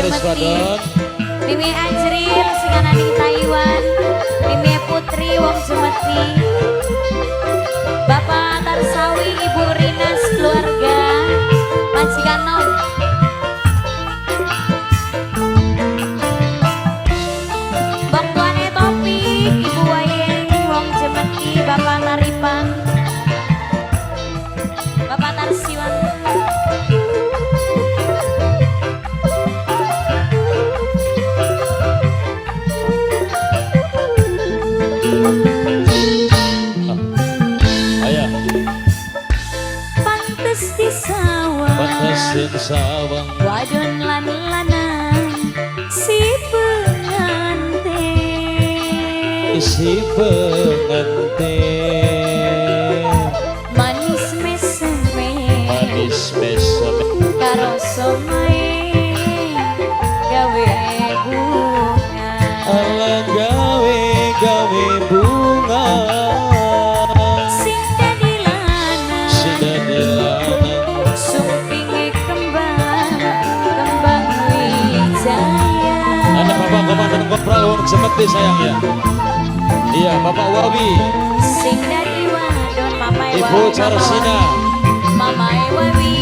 Jemeti. Mimi Ajril sing ana ning Taiwan. Mimi Putri wong Jemeti. Bapak Tarsawi, Ibu Rinas keluarga majikan nom. Bang Tuane Topik, Ibu Wayeng wong Jemeti, Bapak Taripan, Bapak Tarsiwan. Ayo. Pantes di sawah, Pantes di sawang. Wadon lan lanang si pengantin. Si pengantin. Manis meseme. Manis meseme. Karo somae gawe bunga. Ala gawe gawe bunga. Sing dadi lanang. Sing dadi lanang. Sumpinge kembang kembang wijaya. Ada Bapak Komandan Kopral wong Jemeti sayang ya. Iya, Bapak Wawi. Sing dadi wadon Mama Ibu Tarsina. Mama Wawi,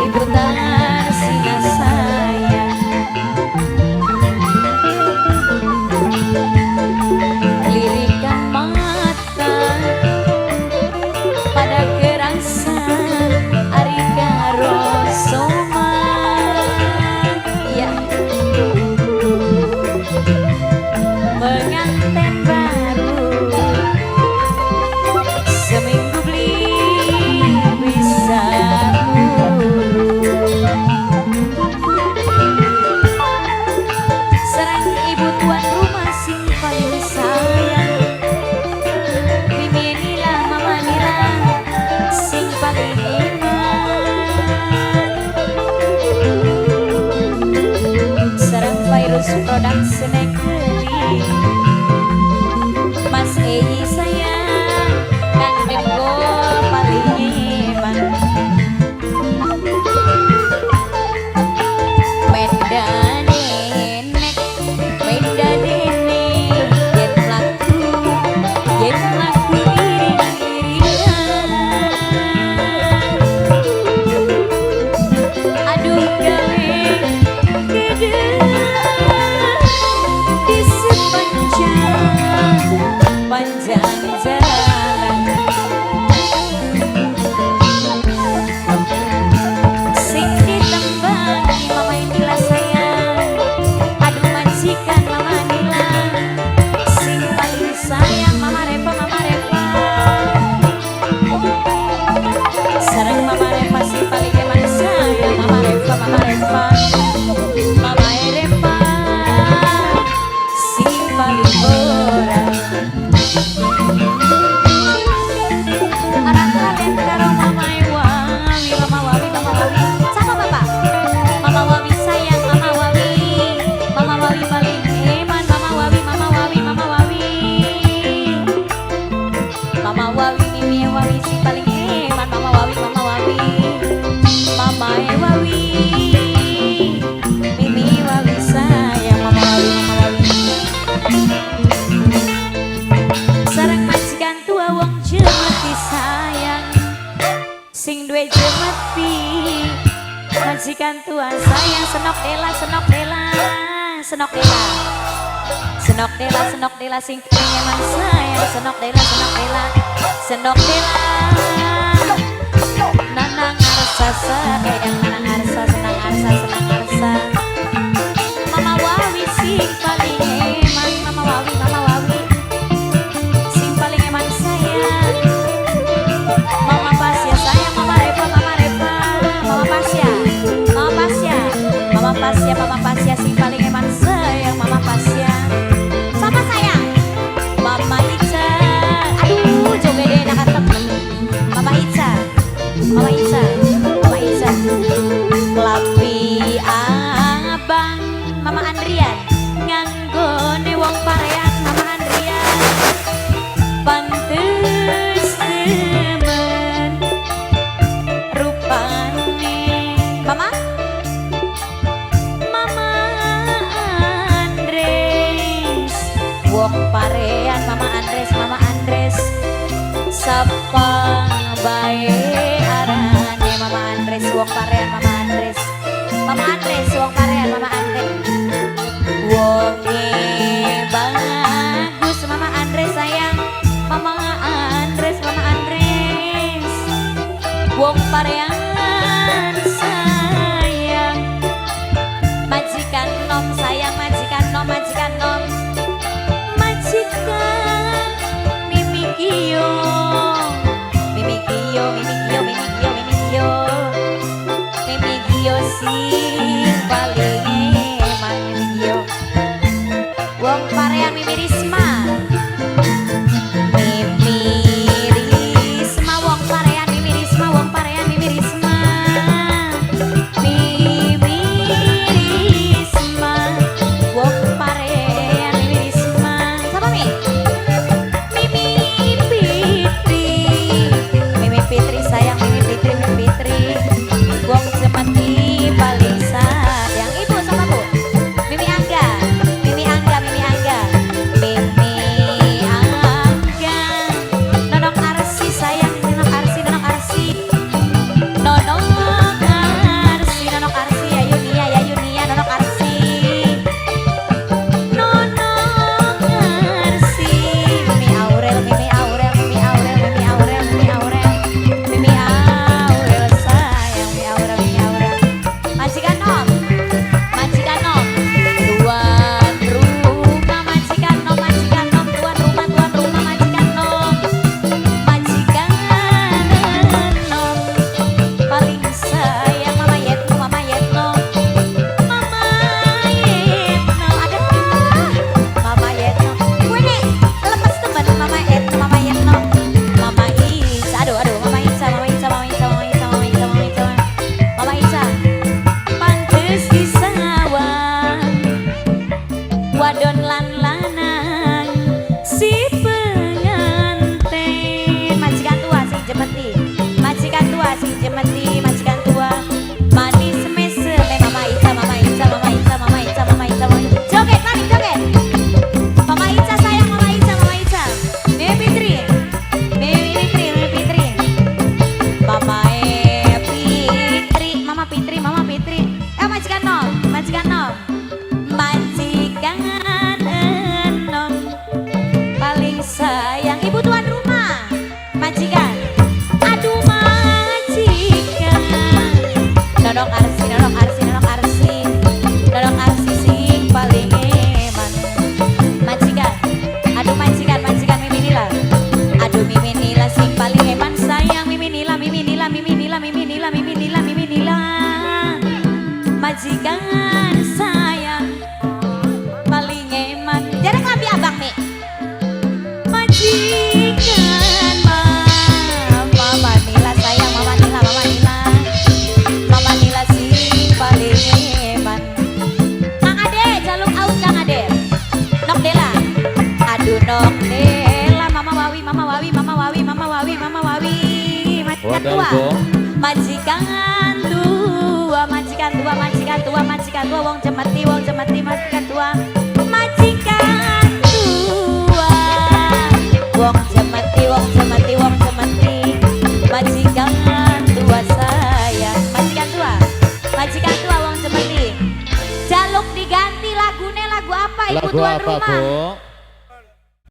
Ibu Tarsina sayang. Lirikan mata pada kerasa ari karo soma. Ya. Pengantin baru seminggu beli bisa turu. Serang ibu tuan rumah sing paling sayang. Mimi Nila, Mama Nila sing paling iman. Serang Virus Production Negeri. Mas Eyi sayang, Kang Denggo paling iman. Menda nenek, menda nenek, yen mlaku, yen mlaku iring-iringan. Aduh gawe gede di sepanjang panjang jalan. Sing ditembangi Mama Nila sayang. Aduh majikan Mama Nila sing paling sayang. Mama Reva, Mama Reva. Sareng Mama Reva sing paling eman sayang. Mama Reva, Mama Reva. Mama Reva sing paling ora. Anak kalian karo Mama Wawi, Mama Wawi, Mama Wawi. Siapa Bapak? Mama Wawi sayang, Mama Wawi. Mama Wawi paling eman, Mama Wawi, Mama Wawi, Mama Wawi. Mama Wawi, Mimi Wawi sing paling eman, Mama Wawi, Mama Wawi. Mama Wawi, Mimi Wawi sayang, Mama Wawi, Mama Wawi. Sareng majikan tua wong Jemeti sayang. Sing duwe Jemeti majikan tua sayang. Senok dela, senok dela, senok dela. Senok dela, senok dela sing pengeman sayang. Senok dela, senok dela, senok dela. Nanang arsa sayang, nanang arsa, senang arsa, senang arsa. Mama Wawi sing paling eman, Mama Wawi, Mama Wawi sing paling eman sayang. Mama Pasya sayang, Mama Reva, Mama Reva, Mama Pasya, Mama Pasya, Mama Pasya, Mama Pasya sing paling eman sayang, Mama Pasya. Sama sayang, Mama Ica. Aduh, joget enak temen. Mama Ica, Mama Ica, Mama Ica. Lapi Parean, Mama Andres, Mama Andres. Sapa bae arane Mama Andres wong Parean, Mama Andres. Mama Andres wong Parean, Mama Andres. Wonge bagus, Mama Andres sayang. Mama Andres, Mama Andres. Wong Parean sayang. Majikan nom sayang, majikan nom, majikan nom. Majikan Mimi Gio. Mimi Gio, Mimi Gio, Mimi Gio, Mimi Gio. Mimi Gio sing paling eman, Mimi Gio. Wong Parean, Mimi Risma. Mimi Risma wong Parean, Mimi Risma wong Parean, Mimi Risma. Mimi Risma wong Parean, Mimi Risma. Siapa Mi? Mimi Fitri. Mimi Fitri sayang, Mimi Fitri, Mimi Fitri. Wong Cemeti paling sayang. Ibu sama Bu. Mimi Angga, Mimi Angga, Mimi Angga, Mimi Angga. Nonok Arsi sayang, Nonok Arsi, Nonok Arsi. Nonok Arsi, Nonok Arsi, ya Yunia, ya Yunia, Nonok Arsi. Nonok Arsi, Mimi Aurel, Mimi Aurel, Mimi Aurel, Mimi Aurel, Mimi Aurel, Mimi Aurel sayang, Mimi Aurel, Mimi Aurel. Majikan nom, majikan nom, tuan rumah, majikan nom, majikan nom, tuan rumah, tuan rumah, majikan nom, majikan nom, paling sayang Mama Yetno, Mama Yetno, Mama Yetno, ada Mama Yetno. Gue nih lemes temen Mama Yetno, Mama Yetno, Mama Ica, aduh aduh, Mama Ica, Mama Ica, Mama Ica, Mama Ica, Mama Ica, Mama Ica, Mama Ica. Pantes disawang wadon lan lanang si pengantin. Majikan tua sing Jemeti, majikan tua sing Jemeti, majikan tua manis mesem. Mama Ica, Mama Ica, Mama Ica, Mama Ica, Mama Ica, Mama Ica, joget mari joget. Mama Ica sayang, Mama Ica, Mama Ica. Mimi Fitri, Mimi Fitri, Mimi Fitri, Mama Fitri, Mama Fitri, Mama Fitri. Eh, majikan nom, majikan nom, majikan enom paling sayang. Ibu tuan rumah, majikan, aduh majikan. Nonok Arsi, Nonok Arsi, Nonok Arsi, Nonok Arsi sing paling eman. Majikan, aduh majikan, majikan Mimi Nila. Aduh Mimi Nila sing paling eman sayang. Mimi Nila, Mimi Nila, Mimi Nila, Mimi Nila, Mimi Nila, Mimi Nila. Majikan sayang paling eman. Jarang lambi abang nih. Majikan Mama Nila sayang, Mama Nila, Mama Nila. Mama Nila sing paling eman. Kang Ade, jaluk out Kang Ade. Nok Dela. Aduh Nok Dela, Mama Wawi, Mama Wawi, Mama Wawi, Mama Wawi, Mama Wawi. Majikan Wonten, tua. Bu. Majikan tua, majikan tua, majikan tua, majikan tua, wong Cemeti, wong Cemeti, majikan tua. Majikan tua. Wong Cemeti, wong Cemeti, wong Cemeti. Majikan tua sayang, majikan tua. Majikan tua wong Cemeti. Jaluk diganti lagune, lagu apa Ibu Lagu tuan apa, rumah? Bu?